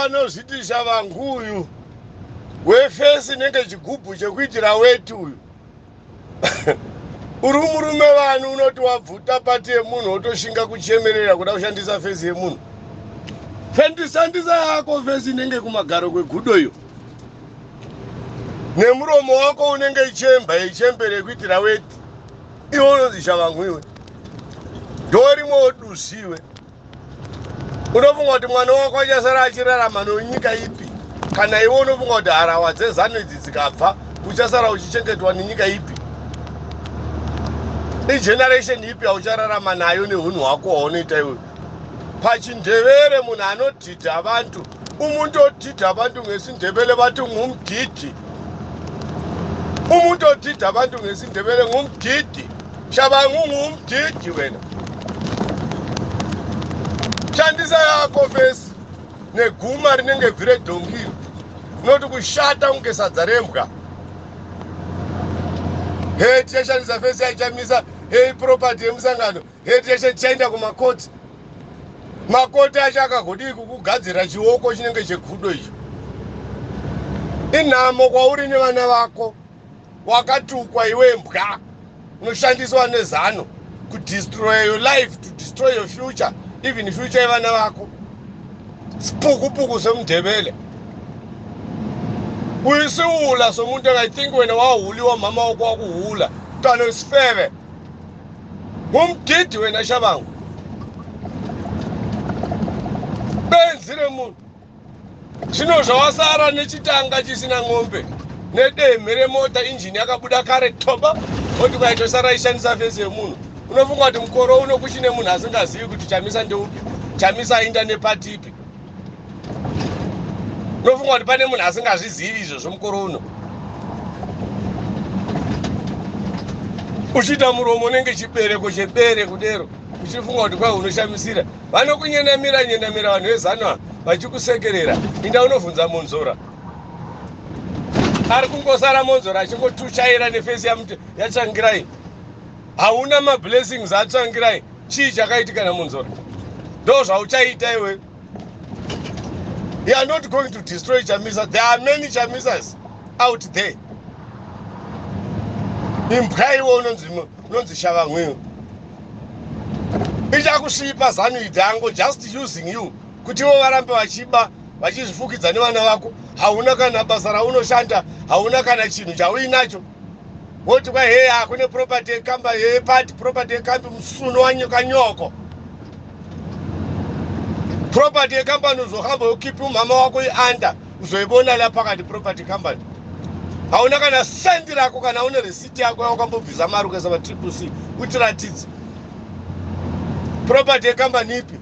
Anozviti Shavangu uyu wefesi inenge chigubhu chekuitira weti uyu. Uri murume vanhu unoti wabvuta pati yemunhu wotoshinga kuchemerera kuda kushandisa fesi yemunhu. Fendishandisa yako fesi inenge kumagaro kwegudo iyo. Nemuromo wako unenge ichemba yechembere yekuitira weti. Iwe unonzi Shavangu iwe. Ndorimwewo duzvi iwe. Unofunga kuti mwana wako achasara achirarama nenyika ipi? Kana iwe unofunga kuti harawa dzezano idzi dzikabva uchasara uchichengetwa nenyika ipi? Igeneration ipi yauchararama nayo neunhu hwako hwaunoita iwe? Pachindevere munhu anodhidha abantu, umuntu odhidha abantu ngesindebele bathi ngumdidi. Umuntu odhidha abantu ngesindebele ngumdidi. Shabangu ngumdidi wena. Shandisa yako fesi neguma rinenge bvi redhongi rinoti kushata kunge sadza rembwa. He tichashandisa fesi yaChamisa, he property yemusangano, he tichaenda kumakoti. Makoti acho akagodii kukugadzira chioko chinenge chegudo icho. Inhamo kwauri nevana vako. Wakatukwa iwe mbwa unoshandiswa nezano kudestroy your life, to destroy your future, even future yevana vako. Sipukupuku semndebele. Uyisiwula somuntu. I think wena wahuliwa mama wako wakuhula. Mntwana wesifebe. Ngumgidi wena Shabangu. Benzire munhu. Zvino zvawasara nechitanga chisina ng'ombe nedemhe remota injini yakabuda kare toba oti kwaitosara ishandisa fesi yemunhu. Unofunga kuti mukoro uno kuchine munhu asingazivi kuti Chamisa ndeupi, Chamisa ainda nepati ipi? Unofunga kuti pane munhu asingazvizivi izvozvo mukoro uno? Uchiita muromo unenge chibereko chebere kudero, uchifunga kuti kwai unoshamisira. Vanokunyenamira nyenamira vanhu vezano ava vachikusekerera. Inda unovhunza Monzora. Ari kungosara Monzora achingotushaira nefesi yaTsvangirai. Hauna mablessings aTsvangirai. Chii chakaitika naMonzora? Ndo zvauchaita iwe. You are not going to destroy Chamisa. There are many Chamisas out there. Imbwa iwe unonzi Shavamweyo. Ichakusvipa zanu idhango just using you kuti ivo varambe vachiba vachizvifukidza nevana vako. Hauna kana basa raunoshanda, hauna kana chinhu chauinacho. Woti kwa hey, hakune property yekamba yeparty, property yekambi musuno wanyika nyoko. Property yecompany uzohamba ukhiphe umama wako i-under uzoyibona la phakathi property company. Hauna kana sendi rako, kana une receipt yako yakambobvisa mari ukaisa pa-Triple C utiratidze. Property yecompany ipi?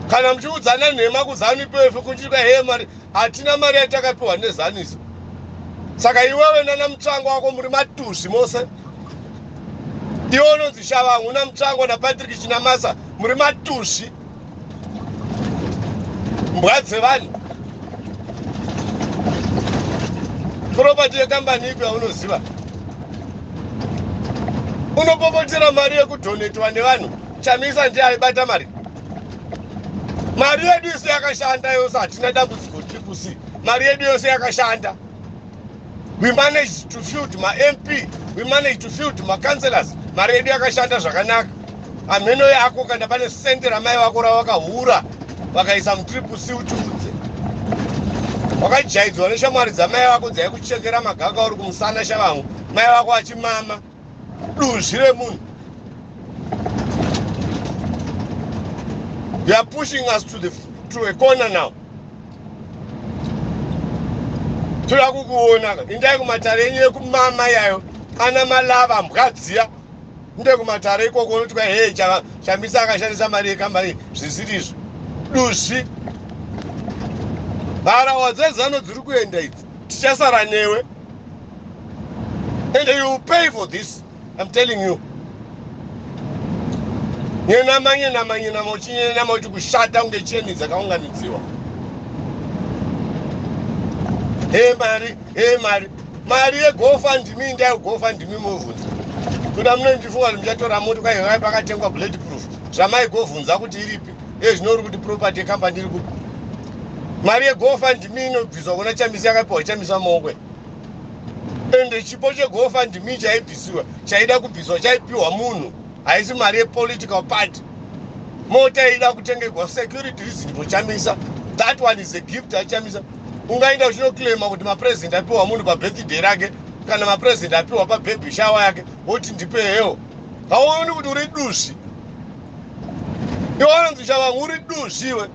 Kana muchiudzana nhema kuZanu PF kuchitika he mari, hatina mari yatakapiwa neZanu isu. Saka iwewe nana Mutsvango wako muri matuzvi mose. Iwe unonzi Shavangu naMutsvango naPatrick Chinamasa muri matuzvi, mbwa dzevanhu. Property yekambani ipi yaunoziva? Unopopotera mari yekudhonetwa nevanhu. Chamisa ndiye aibata mari. Mari yedu yose yakashanda yose, hatina dambudziko. Triple C, mari yedu yose yakashanda. We managed to field maMP, we managed to field macouncillors. Mari yedu yakashanda zvakanaka. Hameno yako kana pane sende ramai vako ravakahura vakaisa muTriple C utiudze. Wakajaidzwa neshamwari dzamai vako dzaikuchekera magaka uri kumusana. Shavangu, mai vako achimama. Duzvi remunhu. You are pushing us to a corner now. Toda kukuona. Indai kumatare enyu ekumama yayo ana malava mbwa dziya. Inde kumatare ikoko unoti kwa hey, Chamisa akashandisa mari yekambani zvisiri izvo. Duzvi. Harawa dzezano dziri kuenda idzi, tichasara newe and you will pay for this, I'm telling you. Nyenama nyenama nyenama uchinyenama uchi kushata kunge cheni dzakaunganidziwa. He mari, he mari, mari yeGoFundMe. Indai GoFundMe movhunza kuda munondifunga kuti muchatora moti kwai pakatengwa bullet proof zvamaigovhunza kuti iripi. E zvino uri kuti property yekambani iri kupi? Mari yeGoFundMe inobviswa kuna Chamisa, yakapiwa Chamisa maoko. Ende chipo cheGoFundMe chaibvisiwa, chaida kubviswa, chaipiwa munhu, haisi mari yepolitical party. Mota ida kutengerwa security reason for Chamisa, that one is a gift aChamisa. Ungaenda uchinoclaima kuti mapresident apiwa munhu pabirthday rake, kana mapresident apiwa pababy shower yake, woti ndipehewo. Hauoni kuti uri duzvi iwe? Anonzi Tshabangu, uri duzvi iwe.